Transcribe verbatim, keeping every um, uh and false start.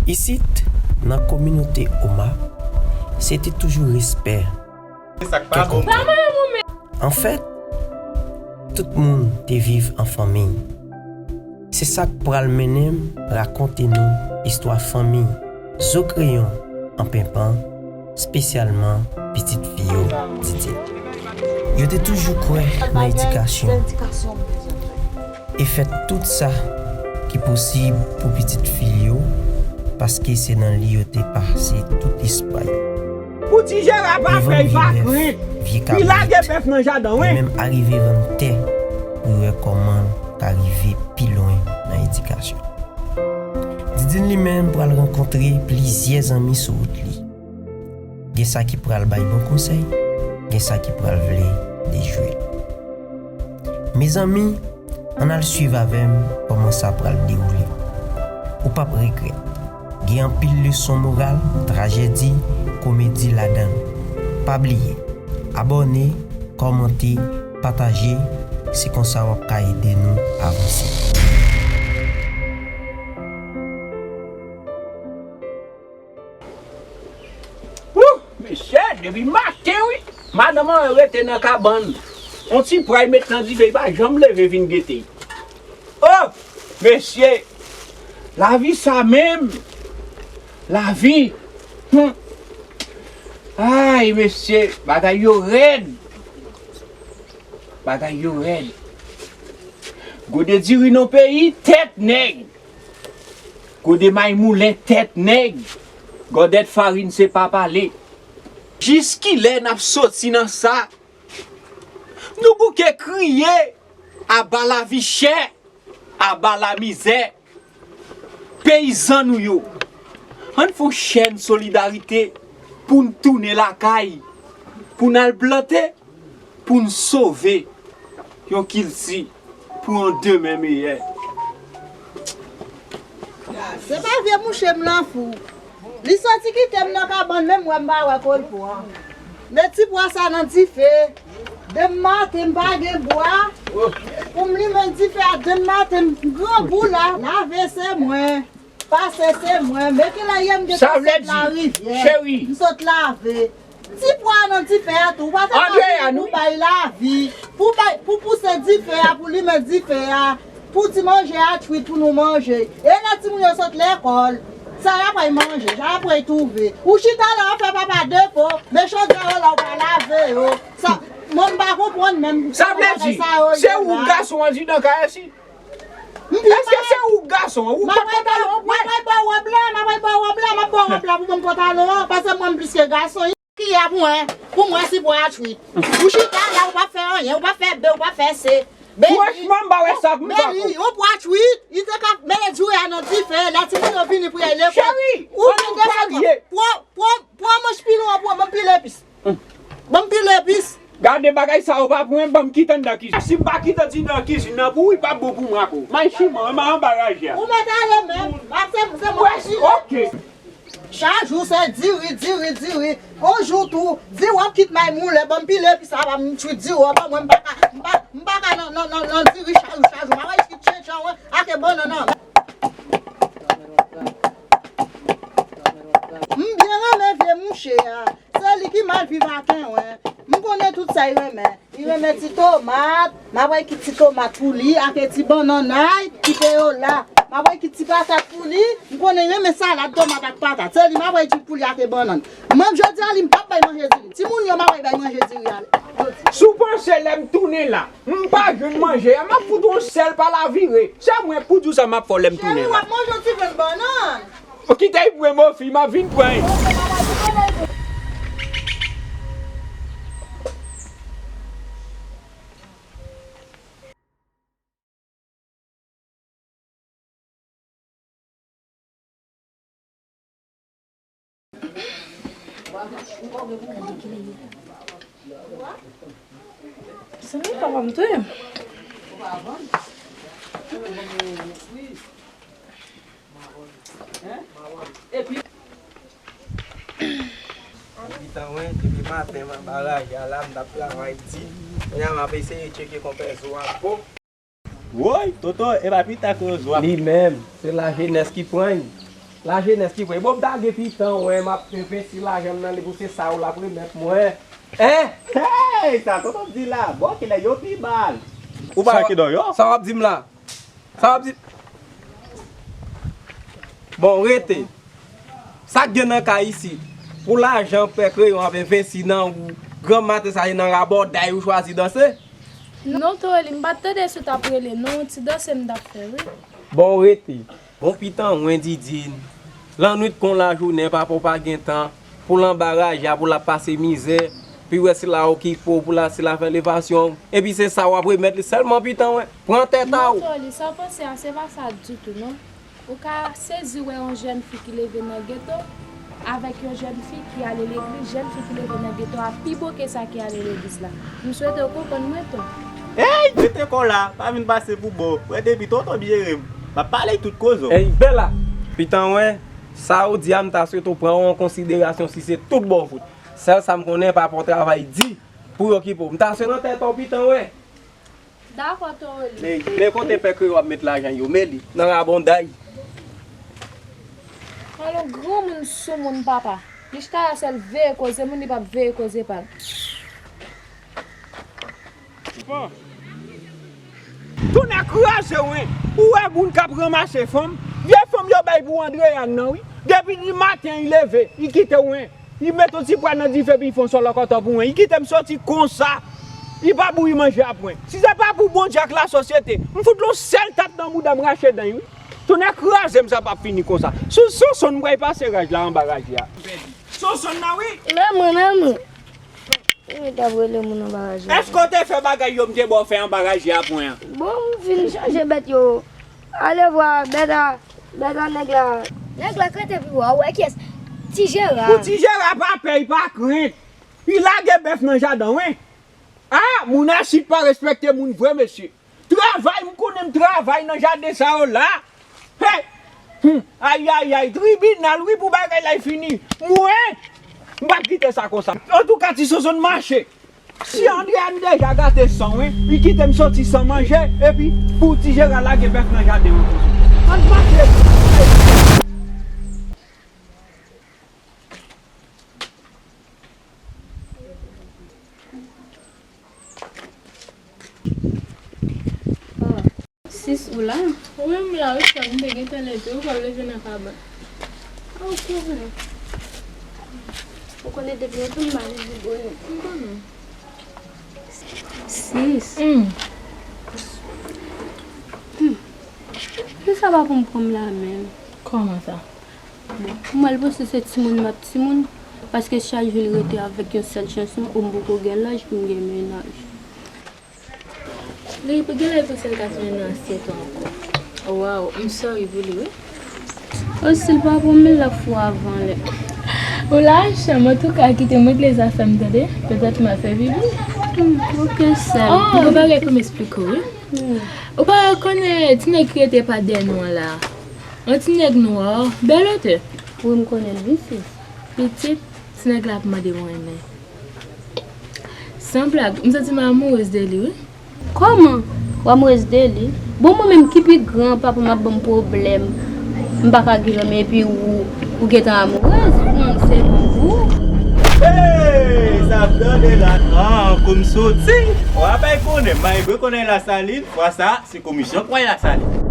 Isit, nan kominote Oma, se te toujou respè, kè kontan. Anfèt, tout moun te viv an fanmi. Se sa k pral mennen m rakonte nou istwa fanmi Zo Kreyon an Penpan, espesyalman pitit fi yo, Didine. Yo te toujou kwè nan edikasyon e fè tout sa ki posib pou pitit fi yo, paske se nan li yo te pase tout espwa yo. Pou ti Jera pa fè, li pa krent. Li lage bèf nan jaden, wi. Yo menm arive vann tè pou yo wè kòman l ka rive pi lwen nan edikasyon. Didine li menm pral rankontre plizyè zanmi sou wout li. Gen sa ki pral bay bon konsèy, gen sa ki pral vle dejwe l. Mezanmi, ann al swiv avè m kòman sa pral dewoule. Ou p ap regrèt. Gen anpil leson moral, trajedi, komedi ladan l. Pa bliye, abòne, kòmante, pataje, se konsa w ap ka ede nou avanse. Wouh, mesye, depi maten, wi, madanm an rete nan kabann. On ti pwa y met nan dife, y pa janm leve vin gete. Oh, mesye, lavi sa menm. Lavi. Hmm. Ay, mesye, bagay yo rèd. Bagay yo rèd. Gode diri nan peyi, tèt nèg. Gode may moulen, tèt nèg. Gòdèt farin, se pa pale. Jiskilè n ap soti nan sa? Nou bouke kriye, aba lavi chè, aba lamizè. Peyizan nou yo, ann fè yon chèn solidarite pou n tounen lakay, pou n al plante, pou n sove yon kilti pou yon demen meyè. Se pa vye mouche m lan fou. Li soti kite m nan kabann, menm wè m pa wè ko l pran. Met ti bwa sa nan dife. Demen maten m pa gen bwa. Pou m limen dife a demen maten m grangou la. Lave se mwen. Pase se mwen. Men kilè yè m gentan sot larivyè. M sot lave. Ti pwa nan dife a tou. Ou pa te ka vini pou bay lavi. Pou bay, pou pouse dife a, pou limen dife a. Pou ti manje a cuit pou nou manje. E lè timoun yo sot lekòl, sa y ap al manje, sa y ap al twouve. Ou chita la, w ap fè papa defo, men chodyè w la, w pa lave yo. Sa, mwen m pa konprann menm. Sa vle di, se ou gason an di nan kay esi? Èske se ou gason an? Ou pot pantalon an, m ap al ba w wòb la, m ap al ba w wòb la, m ap ba w wòb la pou ban m pantalon an, paske mwen m plis ke gason. Ki a pou mwen, pou mwen si pwa a cuit. Ou chita la, ou pa fè anyen, ou pa fè B, ou pa fè C. Franchman, m pa wè sa pou m fè. Beli, yon pwa cuit, li te ka mele diri a nan dife, lè timoun yo vini pou y al lekòl. Cheri, ou vin desann pran, pran, pran manch pilon an pou mwen, ban m pile epis. Ban m pile epis. Gade bagay sa yo pa pou mwen, ban m kite anndan kizin. Si m pa kite anndan kizin nan pou ou, li p ap bon pou mwen ankò. May chiman, m anba raje a. Ou mèt ale menm, m ap se, se mwen ki pile. Ok. Chak jou se diri, diri, diri. On jou tou, di w ap kit may moulen, ban m pile epis sa, ban m cuit diri, ban mwen, m pa ka, m pa, m pa ka nan, nan, nan, nan diri chak jou, chak jou. M ap al kit chenjan, wi, ak bannann nan. M byen renmen vye mouche a. Se li ki mal viv ak mwen. M konnen tout sa y renmen. Li renmen ti tomat, m ap al kit ti tomat pou li, ak ti bannann, ay, kite yo la. M ap al kit ti patat pou li, m konnen li renmen salad tomat ak patat. Se li m ap al kit pou li ak bannann. Mwen, jodi a, li m p ap bay manje diri. Timoun yo, m ap al bay manje diri a jodi. Si w panse lè m tounen la, m pa jwenn manje a, m ap fout ou yon sèl pa lavire. Se mwen k pou di w sa m ap fè w lè m tounen la. Cheri, w ap manje yon ti grenn bannann. Ou kite l pou mwen, mofi, m ap vin pran l. Zanmi papa m tou ye. Epi, anbitan mwen, depi maten m anba raje a la, m t ap travay di. Kounye a m ap eseye tcheke konpè Zo a. Woy, Toto, e pa pita ke Zo a. Li menm, se lajenès ki pran l. Lajenès ki vre. Bon, m ta gen pitan, wè, m ap envesti lajan m nan li pou se sa ou l ap remèt mwen. Hein? Hey, sa tonton di la, bon, kilè yo pi mal. Ou pa wè ki dò yo? Sa w ap di m la? Sa w ap di? Bon, rete. Sa k gen nan kay isit? Pou lajan pè kreyon ap envesti nan ou, granm maten sa e nan rabòday ou chwazi danse? Non, Tony, m pa t tande si w t ap rele, non, yon ti danse m t ap fè, wi. Bon, rete. Bon, pitan wen Didine. Lannwit kon lajounen, papa w pa gen tan pou l anba raje a, pou l ap pase mizè, pou l wè si l a okipe w, pou l a, si l a fè levasyon, epi se sa w ap remèt li sèlman, pitan wen. Pran tèt a w. Non, Tony, sa w panse a, se pa sa ditou, non. Ou ka sezi wè yon jèn fi ki leve nan geto avèk yon jèn fi ki ale legliz. Jèn fi ki leve nan geto a pi bon ke sa ki ale legliz la. M swete w konprann mwen, Ton. Ey, rete kò w la, pa vin pase pou bò. Wè depi tonton m jere m, m ap pale tout koze w. Ey, Bella! Pitan wen, sa ou di a, m ta swete w pran yo an konsiderasyon si se tout bò fout. Sèl sa m konnen, papa w travay di pou yo okipe w. M ta swete nan tèt ou, pitan wen. Dakò, Tony. Men, men kote pè kreyon ap met lajan yo, men li nan rabonday. Alon granmoun soumoun papa. Li chita la sèl veye koze moun, li p ap veye koze pa l. Tonnè kraze wen. Ou wè moun k ap ranmase fanm? Vye fanm yo bay pou Andréane nan wi. Depi di maten li leve, li kite wen. Li met yon ti pwa nan dife epi li fè yon sòlòkòtò pou mwen. Li kite m soti konsa. Li pa bouyi manje a pou mwen. Si se pa pou Bondye ak lasosyete, m fout yon sèl tap nan mouda m rache dan li wi. Tonnè kraze m sa p ap fini konsa. Sou Sonsonn m pral pase raj la anba raje a. Sonsonn nan wi. Nan mwen, nan mwen. Ou t ap rele moun anba raje a. Èske w te fè bagay yo m te ba w fè anba raje a pou mwen an? Bon, m fin chanje bèt yo. Alevwa, bèt a, bèt a nèg la. Nèg la k rete pi wo a, ou wè kiyès? Ti Jera. Pou Ti Jera pa pè, li pa krent. Li lage bèf nan jaden wen. Ah, moun Asid pa respekte moun vre, mesye. Travay, m konnen m travay nan jaden sa yo la. Hey! Hmm. Ayayay, tribinal, wi, pou bagay la fini. Mwen, m p ap kite sa konsa. Antouka, ti Sonsonn mache. Si Andréane deja gate san wen, li kite m soti san manje, epi pou Ti Jera lage bèf nan jaden an konsa. Ann mache. Sis, ou la? Wi, m la wi, frè, m te gentan leve, ou pa leve nan kabann. Ah, ok, vre. Ou konnen depi yon tou m pa leve bonè. M konnen. Sis. Hmm. Hmm. Kisa pa pou m pran m la menm? Kòman sa? Bon, m wè l panse se timoun m ap timoun, paske chak jou l rete avèk yon sèl chanson, ou m poko gen laj pou m gen mennaj. Li genlè panse l ka tounen nan asyèt ou ankò. Waw, m sorry pou li wi. O, si l pa pran m, l ap fou avan lè. Ou la, chanm, antouka, kite m regle zafè m, tande? Petèt m al fè pipi. Hmm, ok, sè m. Oh, yon bagay pou m esplike w, wi. Hmm. Ou pa konnen ti nèg ki rete pa dèyè nou an la? Yon ti nèg nwa, bèl otè. Wi, m konnen l, wi, sis. Pitit, ti nèg la ap mande m renmen. San blag, m santi m amourez de li, wi. Kòman? W amourez de li? Bon, mwen menm ki pi gran, papa m ap ban m pwoblèm. M pa ka gen zanmi epi ou, ou gentan amourez? Hum, se bon pou ou. Hey! Sa ap tande la, ah, kou m soti. W a bay konnen, malgre konnen la salin, fwa sa, se komisyon k pran la salin.